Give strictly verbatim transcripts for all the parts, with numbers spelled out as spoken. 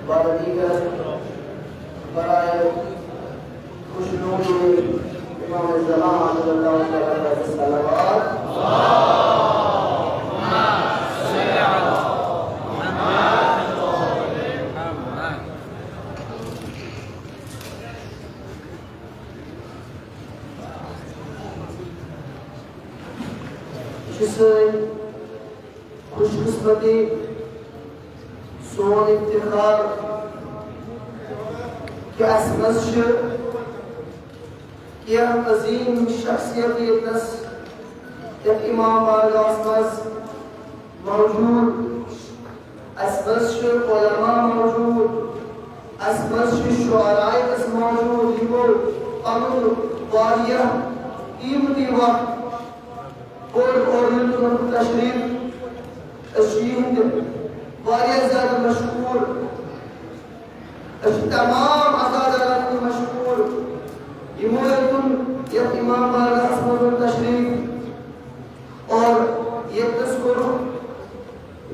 و دیگر برای خوشنودی امام زمان رضی اللہ تعالی عنہ صلوات. یہ چھِ سٲنۍ خوش قسمتی، سون افتخار کہ اسہِ منٛز چھِ کینٛہہ عظیم شخصیت ییٚتنس یتھ امام بارگاہس منٛز موجود. اسہِ منٛز چھِ علماء موجود، اسہِ منٛز چھِ شعراء اسہِ موجود، یِمو پنُن واریاہ قیمتی وقت کوٚر اور یوٚتَن تشریف، أسۍ چھِ یِہِنٛدۍ واریاہ زیادٕ مشکوٗر. أسۍ چھِ تمام عزادارن تہِ مشکوٗر، یِمو یوٚتَن یَتھ امام بارگاہَس منٛز تشریف اور ییٚتہِ نَس کوٚرُکھ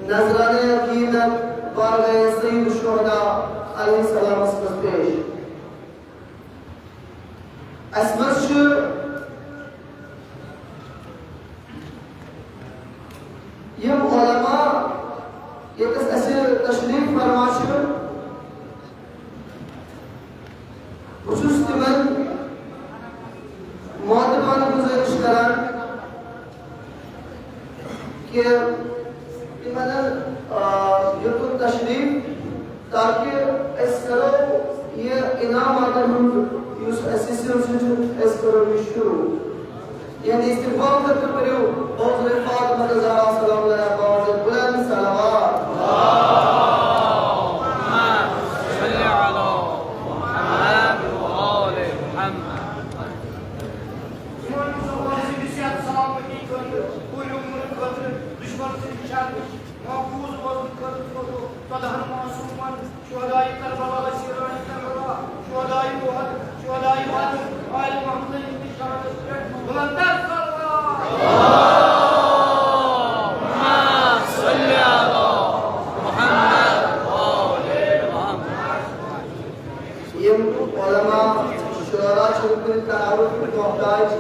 نذرانہ عقیدت بارگاہ سید الشہداء علیہ السلامَس منٛز پیش. اسہِ منٛز چھِ یِم علماء ییٚتٮ۪س اسہِ تشریف فرما چھِ، بہٕ چھُس تِمن مودبانہٕ گُزٲرِش کران کہ تِمن، آ، یوٚتُن تشریف، تاکہ أسۍ کرو یہِ انعاماتن ہُنٛد یُس اسہِ سلسلہٕ چھُ، أسۍ کرو یہِ شروع. یعنی استقبال خٲطرٕ پٔرِو حضرت فاطمہ زہرا سلام اللہ علیہا باوَس بلند صلوات. صلی علی محمد و آل محمد. یِمن مسلمان سٕنٛدِ صحت سلامتی خٲطرٕ، پوٗرٕ عمر خٲطرٕ، دُشمن سٕنٛدِ شرٕچ محفوظ روزنہٕ خٲطرٕ کوٚرُکھ ژۄدہن معصومن، شہداء کربلا، اسیران کربلا، شہداء احد، شہداء بدر، آل محمد سٕنٛدِس شانس پٮ۪ٹھ بلند تر صلوات. یِم علماء شعراء چھِ کُنہِ تعارف محتاج،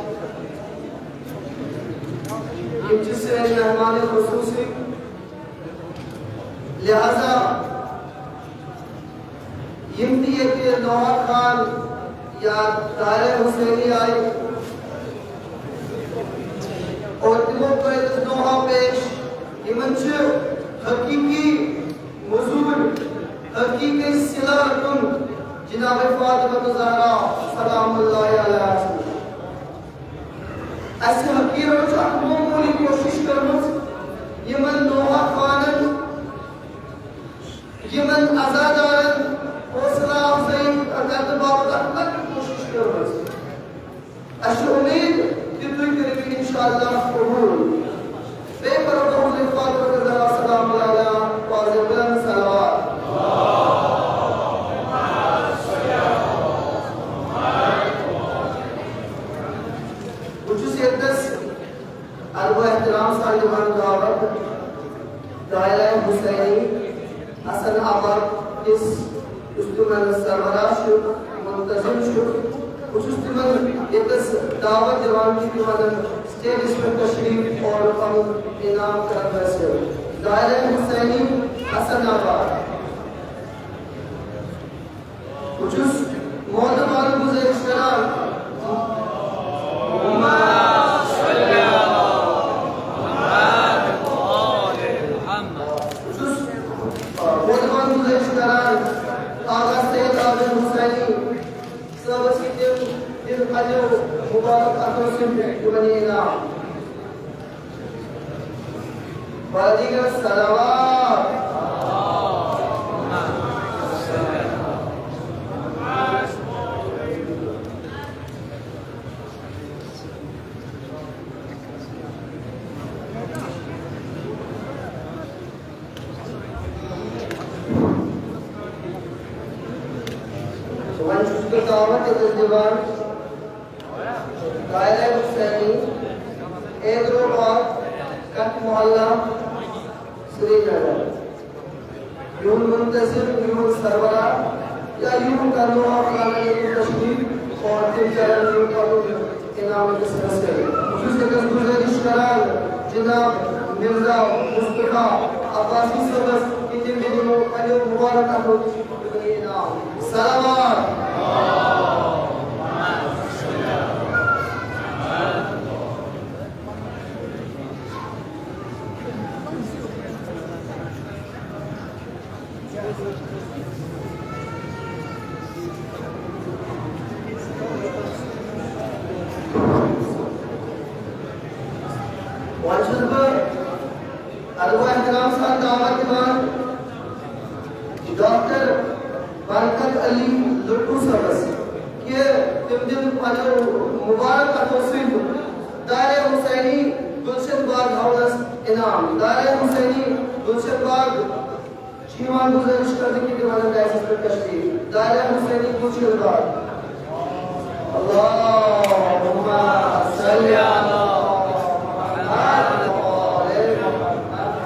یِم چھِ سٲنۍ مہمان خصوصی، لہذا یِم تہِ ییٚتہِ نوحہ خوان یا دایرہ حسینی آیہِ اور تِمو کٔر أسۍ نوحہ پیش، یِمن چھِ حقیقی مٔزوٗرۍ، حقیقی صلہ رٹُن جناب فاطمہ زہرا سلام اللہ علیہا سۭتۍ. اسہِ حقیرو چھِ اکھ معموٗلی کوٗشِش کٔرمٕژ یِمن نوحہ خوانن، یِمن عزادارن حوصلہ افزٲیی کرنہٕ باپتھ اکھ لۄکٕٹ کوٗشِش کٔرمٕژ. اسہِ چھِ اُمید کہِ تُہۍ کٔرِو یہِ انشاءاللہ قبوٗل. بیٚیہِ پَرو بہٕ حضرت فاطمہ زہرا سلام اللہ علیہا باوَس بلند صلوات. بہٕ چھُس ییٚتنَس ادب و احترام سان دِوان دعوت دایرہ حسینی حسن آباد کِس، یُس تِمن سربراہ چھُ، منتظم چھُ، بہٕ چھُس تِمن ییٚتس دعوت دِوان کہِ تِم انن سٹیجس پٮ۪ٹھ تشریف اور پنُن انعام کرن حٲصِل. دایرہ حسینی حسن آباد. بہٕ چھُس مودبانہٕ گُزٲرِش کران، بہٕ چھُس، آ، مودبانہٕ گُزٲرِش کران آغا سید عابد حسینی صٲبس کہِ تِم دِن اَتھو مُبارک اَتھو سۭتۍ تِمن یہِ انعام. بلدی کا صلوات. وۄنۍ چھُس بہٕ دعوت ییٚتٮ۪س دِوان دایرہ حسینی، ایگرو پارک، کٹھ محلہ، سرینگر. یِہُنٛد منتظم، یِہُنٛد سربراہ یا یِہُنٛد کرنہٕ والا فلانا ییٚتہِ تشریف اور تِم کرن یِم پنُن انعام أکِس حٲصِل۔ بہٕ چھُس أکِس گُزٲرِش کران جناب مرزا مصطفیٰ عباسی صٲبس کہِ تِم دِنۍ یِمو پننیو مُبارک اَتھو یہِ انعام۔ صلوات۔ وۄنۍ چھُس بہٕ ادب و احترام سان دعوت دِوان ڈاکٹر برکت علی لٹو صٲبس کہِ تِم دِن پننیو مُبارک اَتھو سۭتۍ دارِ حسینی گلشن باغ ہاونس انعام۔ دارِ حسینی گلشن باغ چھِ یِوان گُزٲرِش کرنہٕ کہِ تِم اَنن ڈایسَس پٮ۪ٹھ تشریٖف۔ دارِ حسینی گُلشن باغ۔ اللہم صل علی محمد و آل محمد۔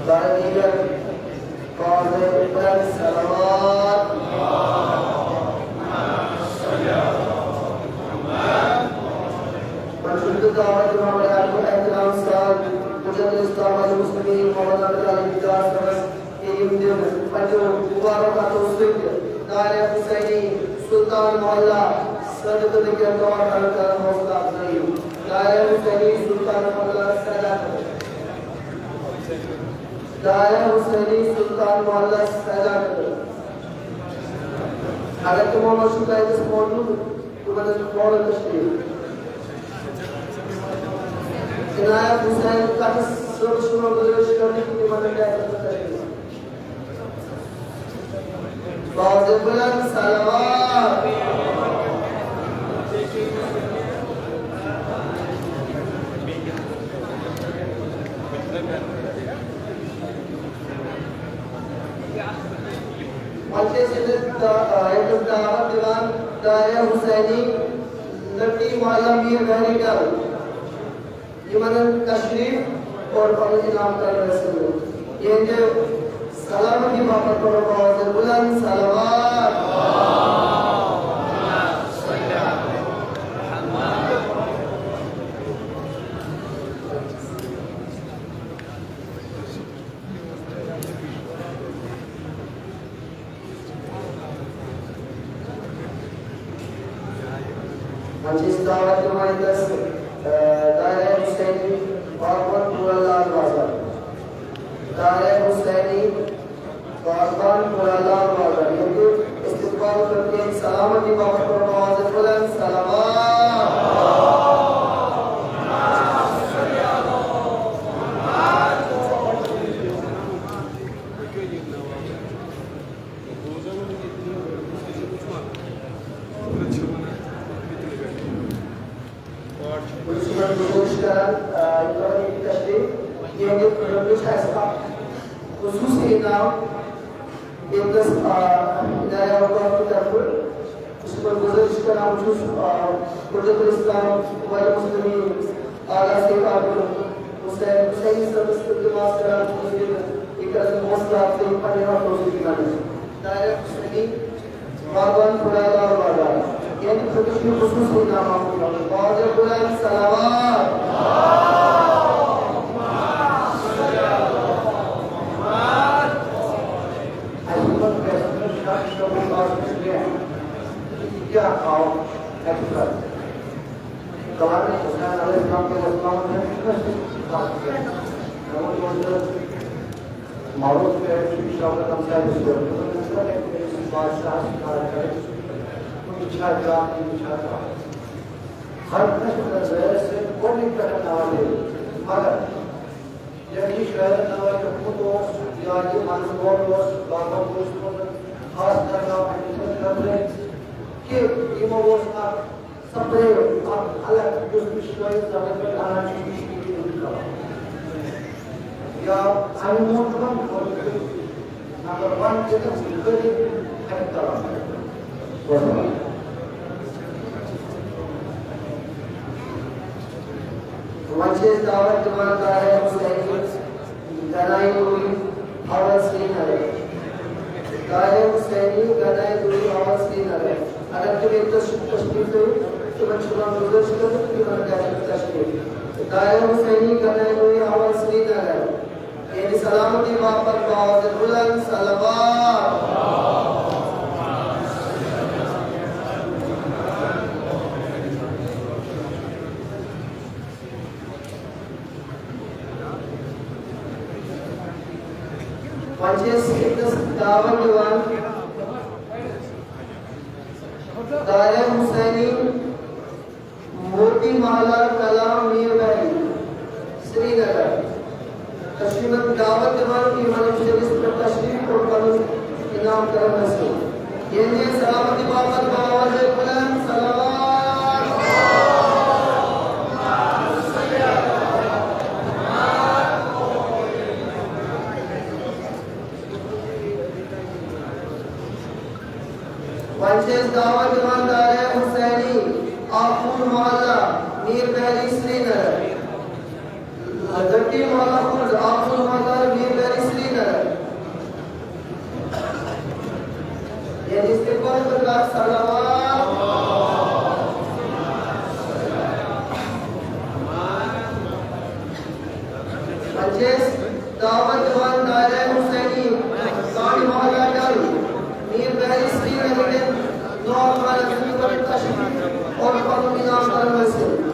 دارِ دیگر پانٛژھ دۄہ پرن صلوات۔ وۄنۍ چھُس بہٕ دعوت دِوان بڑٕ ادب و احترام سان حجت الاسلام والمسلمین مولانا بلال مقداد صٲبس کہِ یِم دِن پننیو مُبارک اَتھو سۭتۍ دارِ حسینی سلطان محلہ سٲدٕ خٲطرٕ کینٛہہ دعا کرن کرن حوصلہٕ افزٲیی۔ دارِ حسینی سلطان محلہ سیدا خٲطرٕ۔ دارِ حسینی سلطان محلہ سیدا خٲطرٕ۔ اگر تِمو منٛز چھُ کانٛہہ أکِس موجود، تِمن ہٕنٛز فوراً تشریٖف۔ عنایت حسین کٹھ صٲبس چھُ مےٚ گُزٲرِش کرنہٕ کہِ تِمن ہٕنٛز عنایت حسین تشریٖف۔ باز بلند صلوات۔ وۄنۍ چھِ أسۍ ییٚتٮ۪تھ دا-، آ، ییٚتٮ۪تھ دعوت دِوان دارِ حسینی لٹی محلہ میر بحری کل۔ یِمن ہُنٛد تشریٖف اور پنُن انعام کرنہٕ ٲسِن۔ یِہنٛدِ سلامتی باپتھ پرو باز بلند صلوات۔ وۄنۍ چھِ أسۍ دعوت دِوان ییٚتٮ۪س، آ، دارِ حسینی باغبان پورہ لال بازار۔ دارِ حسینی باغبان پورہ لال بازار۔ ییٚتہِ استقبال کرتے سلامتی باپتھ پرو باز بلند صلوات۔ بہٕ چھُس یِمن گُزٲرِش کران، آ، یِم کرن ییٚتہِ تشریٖف، یِہنٛدِ خٲطرٕ چھُ اَسہِ اکھ خصوٗصی انعام ییٚتہِ نَس، آ، ادارِ اوقاف کہِ طرفہٕ۔ بہٕ چھُس یِمن گُزٲرِش کران، بہٕ چھُس، آ، حجت الاسلام والمسلمین اعلیٰ سید عابد حسین حسینی صٲبس التماس کران، یہِ کرن حوصلہٕ افزٲیی پننہِ حوصلہٕ افزٲیی کرنٕچ۔ دارِ حسینی باغبان پورہ لال بازار۔ ییٚمہِ خٲطرٕ چھُ خصوٗصی انعام آمُت کرنہٕ۔ باز بلند صلوات۔ اَسہِ ووٚن پرٛٮ۪س منٛز شخص شعبہٕ خاص کینٛہہ۔ یہِ کیٛاہ آو اَتہِ کرنہٕ؟ کلام حسین علیہ السلام کے اسلام میں کس بات کیا؟ معروف ہے، شاہ رقم صاحب اس کو بادشاہ سکھا کرے، اچھا جان، اچھا جان۔ ہر کس نظر سے کوئی کرنا والے، مگر یعنی شاید نوائے حکومت اوس یا یہ منظور اوس، بابا اوس، خاص کرنا والے کہ یِمو اوس اکھ سپرے، اکھ الگ، یُس مِشنٲیِتھ زبٲنۍ پٮ۪ٹھ اَنان چھِ، یہِ چھِ یہِ کران۔ یا اَمہِ موٗجوٗب ووت نمبر ون چھِ تِم غریٖب ہٮ۪کھ کران۔ وۄنۍ چھِ أسۍ دعوت دِوان طاہر حسینی گنائی نوری، حوض سرینگر۔ طاہر حسینی گنائی نوری، حوض سرینگر۔ اگر تِم ییٚتہِ تشریٖف تشریٖف تھٲیِو، تِمن چھِ یِوان گُزٲرِش کرنہٕ، تِمن گژھِ تشریٖف۔ طاہر حسینی گنائی نوری، حوض سرینگر۔ یعنی سلامتی باپتھ باوز بلند صلوات۔ وۄنۍ چھِ أسۍ أکِس دعوت دِوان طاہر حسینی، موتی محلہ، کلام میر بحری، سرینگر۔ تشریفن دعوت دِوان، یِمن چھِ أسۍ پٮ۪ٹھ تشریف اور پنُن انعام کرن حٲصِل۔ یعنی سلامتی باپتھ باوز بلند صلوات۔ وۄنۍ چھِ أسۍ دعوت دِوان طاہر حسینی، آخوٗن محلہ، میر بحری، سرینگر۔ گٹی محلہ خود، آخوٗن محلہ، میر بحری، سرینگر۔ یعنی استقبال خدمت صلوات۔ وۄنۍ چھِ أسۍ دعوت دِوان طاہر حسینی، سانہِ محلہ ڈل، میر بحری، سرینگر کٮ۪ن نوجوانن زِندٕ کرنہٕ تشریٖف اور پنُن انعام کرن حٲصِل۔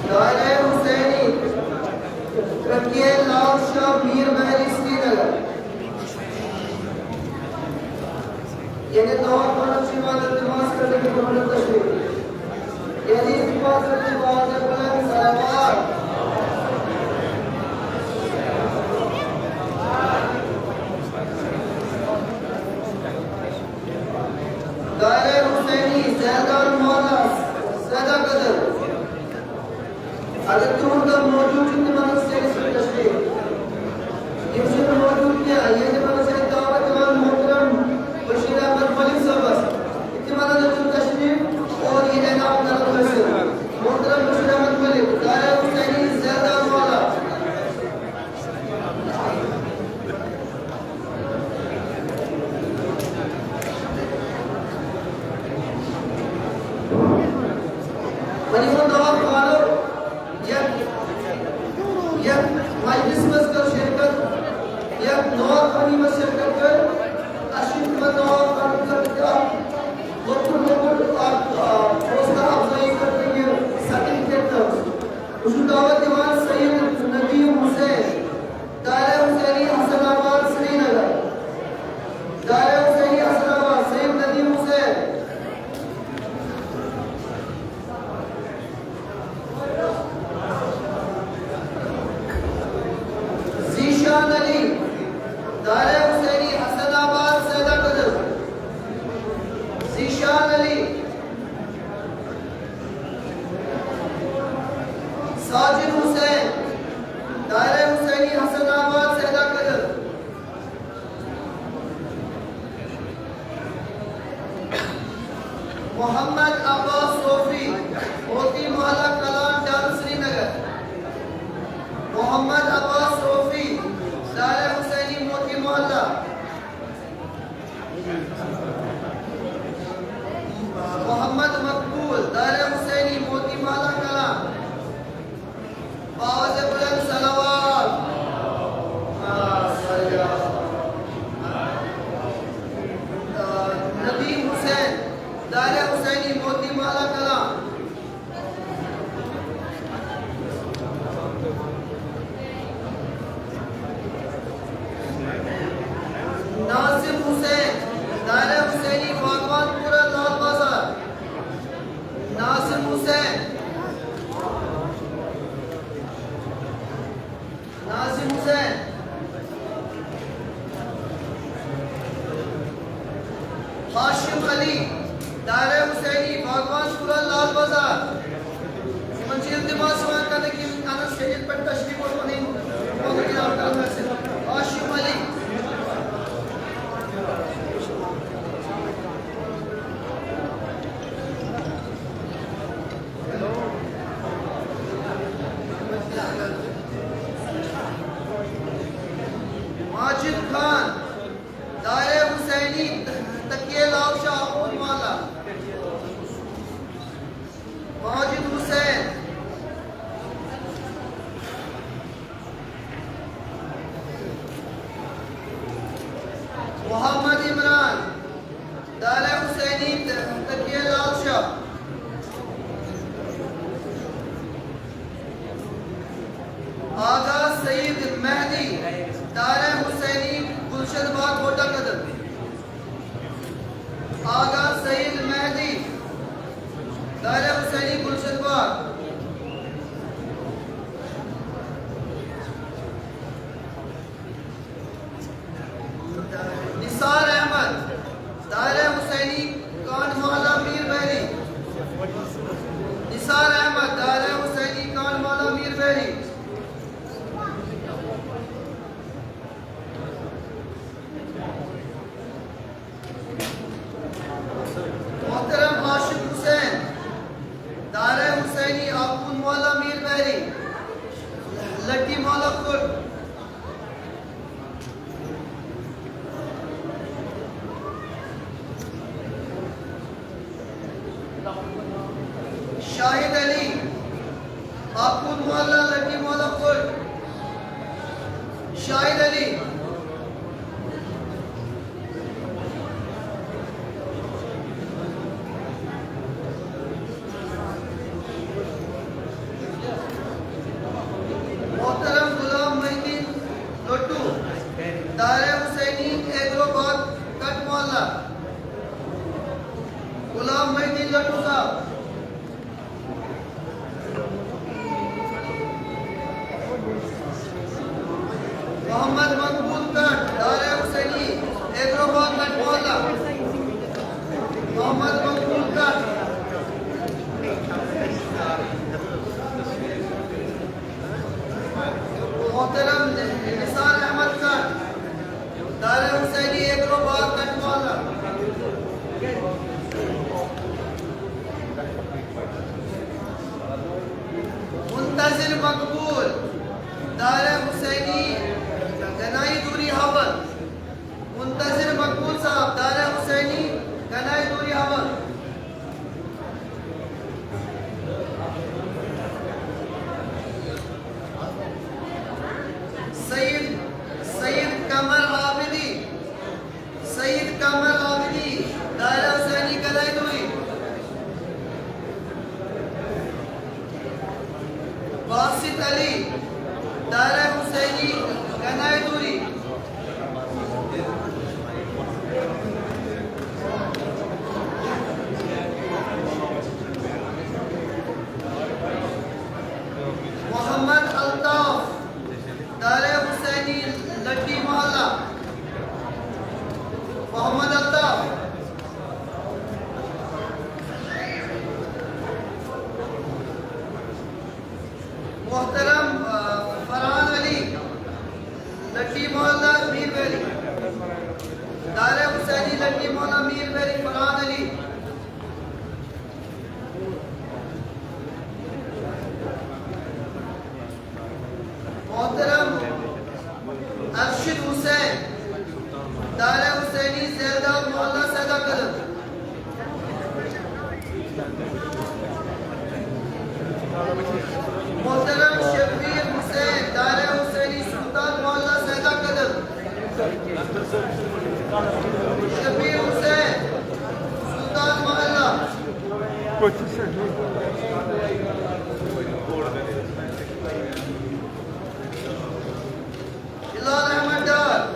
طاہر حسینی، ترکیہ لال شاہ، میر بحری، سرینگر۔ یعنی دعا پرنس چھِ عبادت نماز کرنے کی محمد تشریف۔ یعنی اس کی بات کرنے کی بات ہے، بلند صلوات۔ طاہر حسینی، زیدان مولانا، زیدہ قدر۔ اگر تِہُنٛد کانٛہہ موجود چھُ، تِمن ہٕنٛز سیرِ سۭتۍ تشریٖف۔ یِم چھِنہٕ موجود کینٛہہ، ییٚتہِ منٛز چھِ اَسہِ دعوت دِوان محترم بشیر احمد ملک صٲبس۔ تِمن ہٕنٛز چھُ تشریٖف اور یہِ انعام کرن حٲصِل۔ محترم بشیر احمد ملک، طاہر حسینی، زیدان مولانا۔ وۄنۍ یِمو ناو پانو یتھ، یتھ مجلس منٛز کٔر شرکت، یتھ نوحہ خوانی منٛز شرکت کٔر، اَسہِ چھُ تِمن ناو پانن خٲطرٕ تہِ اکھ لۄکُٹ، لۄکُٹ اکھ، آ، حوصلہ افزٲیی خٲطرٕ یہِ certificate تھٲومٕژ۔ بہٕ چھُس دعوت دِوان سید ندیم حسین، دایرہ حسینی حسن آباد سرینگر۔ دایرہ حسینی حسن آباد، سید ندیم حسین۔ ذیشان علی، دایرہ حسینی حسن آباد سیدہ قدر۔ ذیشان علی۔ ساجد حسین، دایرہ حسینی حسن آباد سیدہ قدر۔ محمد عباس صوفی، موتی محلہ کلان ڈل سرینگر۔ محمد عباس صوفی، دایرہ حسینی موتی محلہ۔ محمد مقبول، دایرہ حسینی موتی محلہ کلان۔ باوز بلند صلوات۔ ندیم حسین، دایرہ حسینی موتی محلہ کلان۔ ہاشم علی، دائرہ حسینی، باغوان پورہ، لال بازار۔ یِمن چھِ التماس یِوان کرنہٕ کہِ یِم انن سٹیجس پٮ۪ٹھ تشریف اور پنٕنۍ پنُن انعام کرنہٕ حٲصِل۔ ہاشم علی۔ ماجد خان، دائرہ حسینی، تقیہ لال شاہ، آخوند محلہ۔ ماجد حسین۔ محمد عمران، دائرہ حسینی، تقیہ لال شاہ۔ آغا سعید مہدی، دائرہ حسینی، گلشن باغ، گوٹہ قدم۔ آغا سعید مہدی، دائرہ حسینی، گلشن باغ۔ نثار احمد، دائرہ حسینی، کانڈ محلہ، میر بحری۔ نثار احمد، دائرہ حسینی، کانڈ محلہ، میر بحری۔ محترم عاشق حسین، دائرہ حسینی، آخوند محلہ، میر بحری، لٹی محلہ، کھٹ۔ شاہد علی، آخوند محلہ، لٹی محلہ، کھٹ۔ شاہد علی۔ محترم غلام محی الدین لٹو، دائرہ حسینی، ایگرو باغ، کٹ محلہ۔ غلام محی الدین لٹو صاحب۔ محمد مقبول کٹ، دائرہ حسینی، ایگرو باغ، کٹ محلہ۔ محمد مقبول کٹ۔ محترم نثار احمد کٹ، دائرہ حسینی، ایگرو باغ، کٹ محلہ۔ منتظر مقبول، دائرہ حسینی، گنائی دوری، ہاوند۔ منتظر مقبول صاحب، دائرہ حسینی، گنائی دوری، ہاوند۔ سید، سید قمر عابدی، سید قمر عابدی، دائرہ حسینی، گنائی دوری۔ باسط علی، دائرہ حسینی، گنائی دوری۔ محمد الطاف، دائرہ حسینی، لٹی محلہ۔ محمد الطاف۔ محترم، آ، فرحان علی، لٹی محلہ، میر بحری۔ دائرہ حسینی، لٹی محلہ، میر بحری، فرحان علی۔ محترم ارشد حسین، دائرہ حسینی، زیرداد محلہ، سیدا قدم۔ محترم شبیر حسین، دائرہ حسینی، سلطان محلہ، سیدا قدم۔ شبیر حسین، سلطان محلہ۔ بلال احمد ڈار،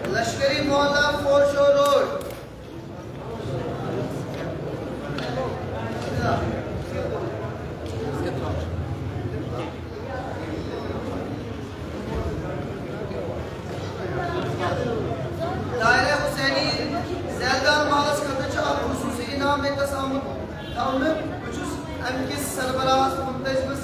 لشکری محلہ، فور شور روڈ۔ دائرہ بہٕ چھُس اَمہِ کِس سربراہس منتظمس